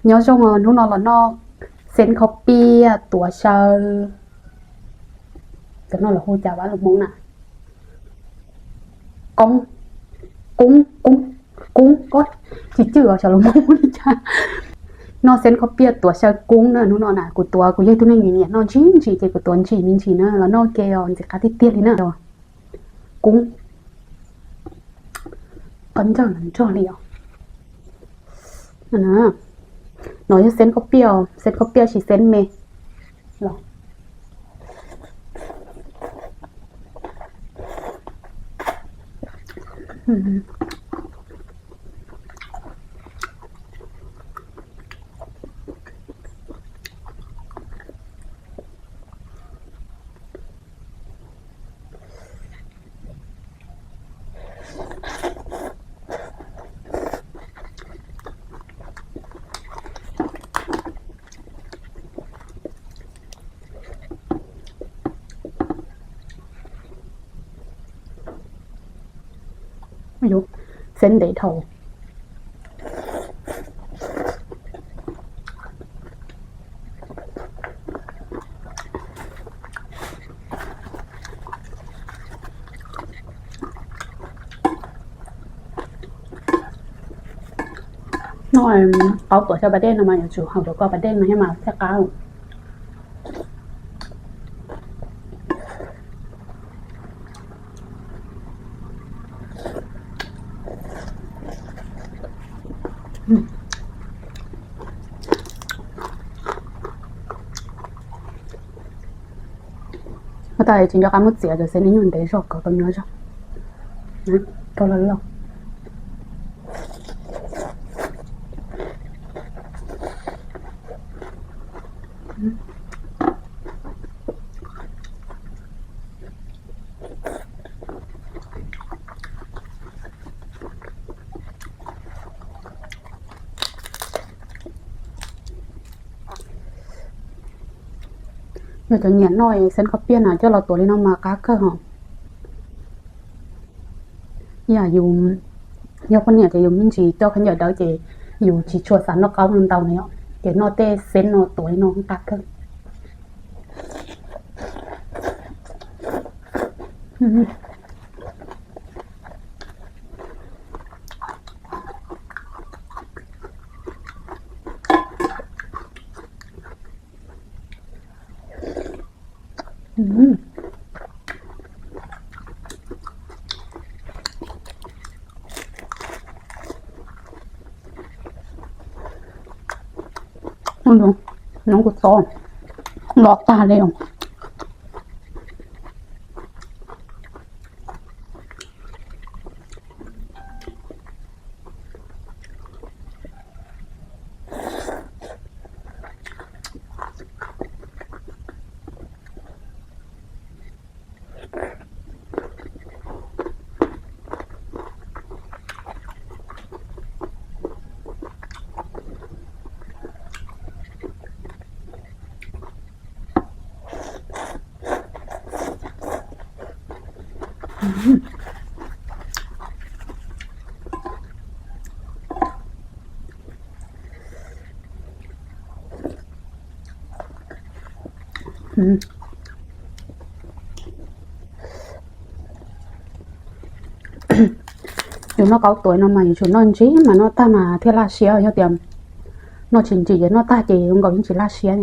Nyob zoo, hnub no los noj xeeb khaub piaj tuav xyaw. Cov no los hu cas lus Hmoob na? Koob, koob, koob, koob, tsis cwj os, xyov lus Hmoob li cas. Noj xeeb khaub piaj tuav xyaw koob na. Hnub no na kuv tuav, kuv yog ib tug neeg nyiam noj ntsim ntsim ces kuv tuav ntsim me ntsis na los noj ua ke os, ntxim qab tiag tiag li na. Koob, qab ntsawj los nrog li os. No yog xeeb khaub piaj, xeeb khaub piaj tsis xeeb me los. Xeeb ntev dhau. Noj qaub tuav xyaw pas dej no mas yuav tsum haus rau koj pas dej no thiaj mas thiaj qab. Ua tas tsis nco qab muab txiav, cov xeeb nyuag ntev zog, kov tau nyuag zog, rau loj loj. Yog cov nyiam noj xeeb khaub piaj na coj los tuav li no mas qab kawg hos. Yam yus yog poj niam ces yus me ntsis coj khaub ncaws dawb ces yus tsis tshua xav noj qaub ntau na yom, ces noj tej xeeb no tuav li no qab kawg. Nov kuv txob los tag li os. Yus noj qaub tuav no mas yus tsum noj ntsis mas noj tag mas thiaj laj siab, yog tias noj tsis ntsim ces noj tag ces zoo nkaus yeej tsis laj siab.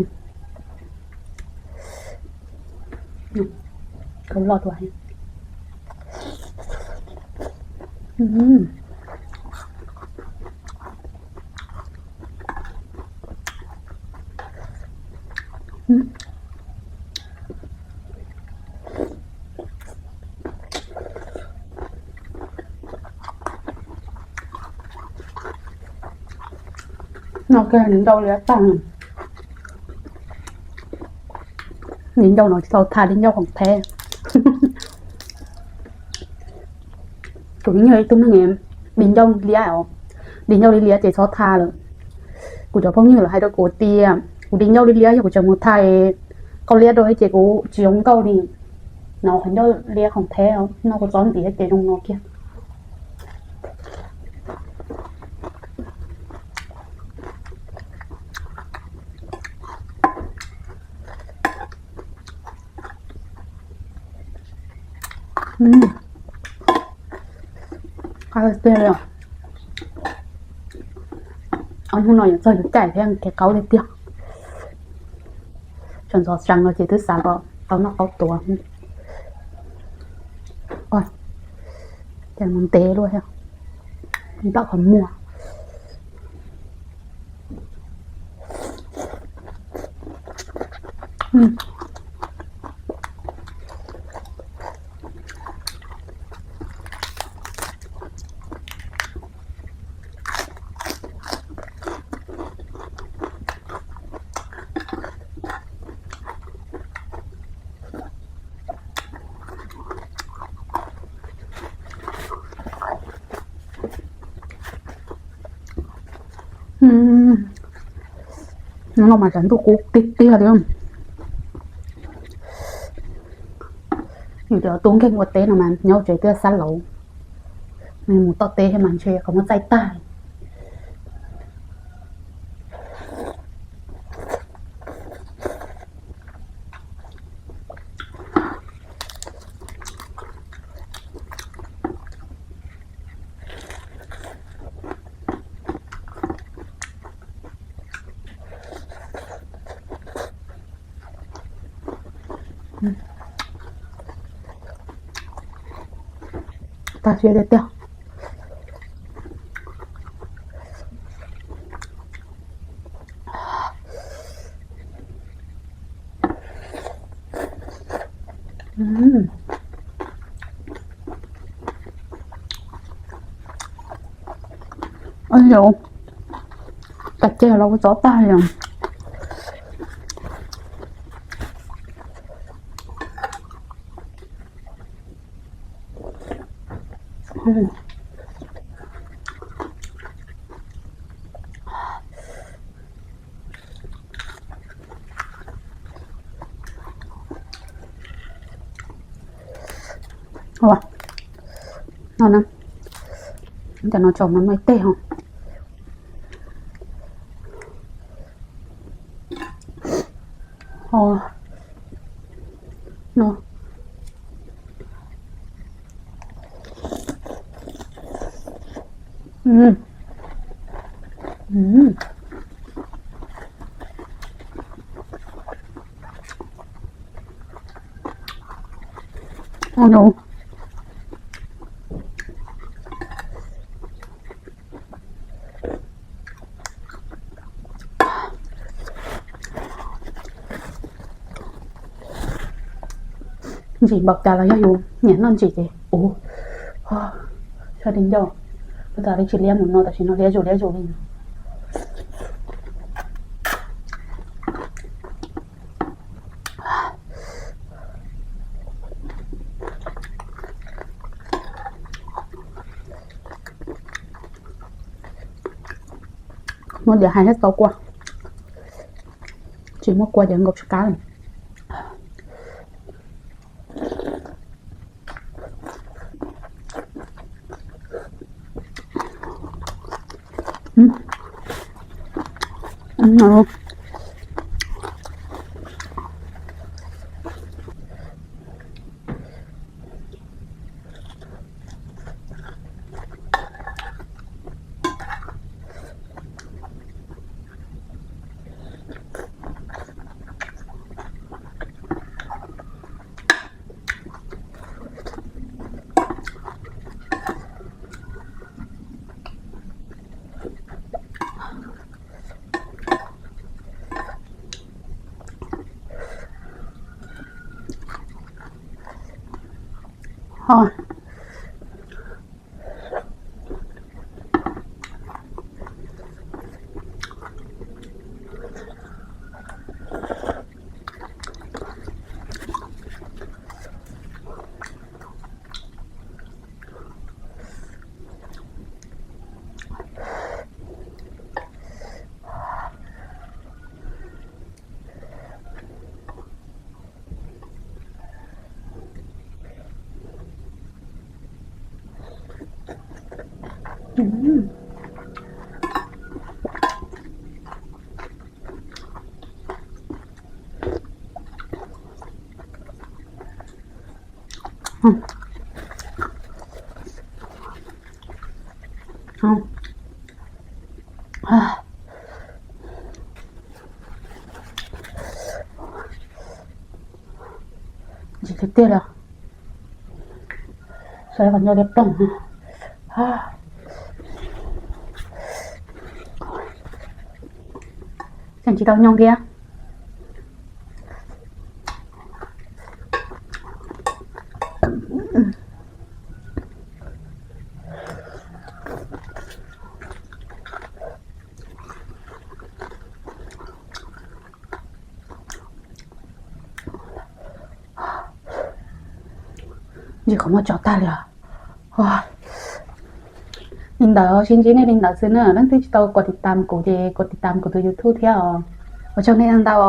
Noj kiag di ncauj liab tag. Di ncauj no tsis tau tha, di ncauj khoom theb. Kuv yeej yog ib tug neeg di ncauj liab os, di ncauj liab liab ces txhob tha lawm. Kuv cov phooj ywg lawv hais rau kuv tias kuv di ncauj liab liab, yog kuv tseem mus tha qau liab rau ces kuv tsis zoo nkauj li. No qhov ncauj liab khoom theb, noj kua txob ntxiv ces zoo no kiag. Qab tiag li. Ob hnub no yuav txog yus caij thiab, kev qaub tiag tiag. Sawv ntxov seev no ces twb xav kom tau noj qaub tuav. Ces mus ntev luaj thiab, npam qhov muag. No mas tsam ntuj kub tiag tiag li. Yus cov tub nkeeg ua teb no mas nyob tsev twb xab lauv, mus toj teb thiab mas ntshe qhov muag txaij tag. Tag siab tiag tiag. Oj, yus tas ceg los ua tsov tag li. No na, cov no tso mov noj ib teg ho. Ho no. Ntsim npaum cas los yog yus nyiam noj ntsim ces ua, sab di ncauj, ua tas li tsis liab mus no tam sim no liab zus liab zus li. Muab diav hais thiab tau kua, tsis muab kua ces nkaus tsis qab li. Tiag tiag li. Saib qhov ncauj liab ploog. Tseem tsis tau nyoos thiab. Ntsis qhov muag tso tag li os. Li ntawd, sib ntsib nej li ntawd xwb na. Leej twg tsis tau kuv tiv tam kuv ces kuv tiv tam kuv tus YouTube thiab os. Ua tsaug nej ntau.